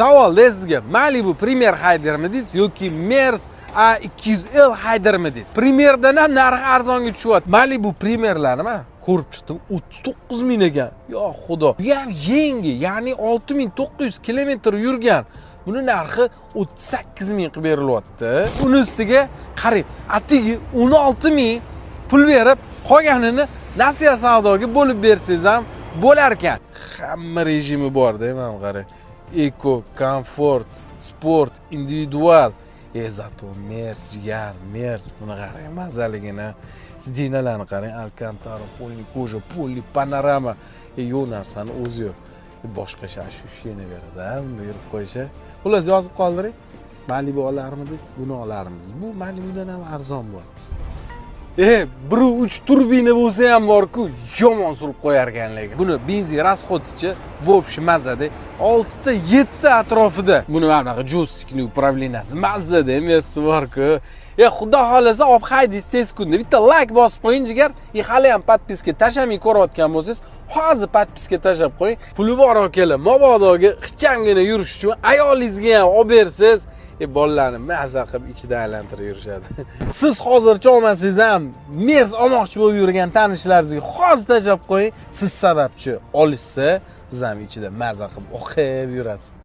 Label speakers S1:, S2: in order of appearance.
S1: Savolda sizga: Malibu Premier haydarmidingiz yoki Merz A200L haydarmidingiz? Premierdan ham narxi arzonga tushyapti. Malibu Premierlarni man ko'rib chiqdim, 39 ming ekan. Yo xudo, bu ham yangi, ya'ni 6900 kilometr yurgan. Buni narxi 38 ming qilib berilyapti. Uni ustiga qarang, atigi 16 ming pul berib, qolganini nasiya savdoga bo'lib bersangiz ham bo'lar ekan. Hamma rejimi borda. Mana qarang: eko, komfort, sport, individual. E, зато Merz, jigar, Merz. Buni qarang mazaligini, сиденья larni qarang, алькантара, полный кожа, полный panorama. E, yo'q narsani o'zi yo'q. E, boshqacha ощущение beradi a bunda yurib qo'yishi. Xullas, yozib qoldiring: Malibu olarmidingiz, buni olarmiz? Bu Malibudan ham arzon bo'lyapti. E, 1.3 turbina bo'lsa ham borku, yomon surib qo'yar ekan. Lekin buni benzin расход ichi в общем mazada, oltita, yettita atrofida. Buni mana bunaqa джойстик li управления si mazada. Mersi borku, e, xudo xohlasa, olib haydaysiz tez kunda. Bitta layk bosib qo'ying, jigar. И hali ham подписка tashlamay ko'rayotgan bo'lsangiz, hozir подписка tashlab qo'ying. Puli bor akalar, mabodoga ixchamgina yurish uchun ayolingizga ham olib bersangiz, e, bolalarni maza qilib ichida aylantirib yurishadi. Siz hozircha olmasangiz ham, Merz olmoqchi bo'lib yurgan tanishlaringizga hozir tashlab qo'ying. Siz sababchi olishsa, siz ham ichida maza qilib o'qib yurasiz.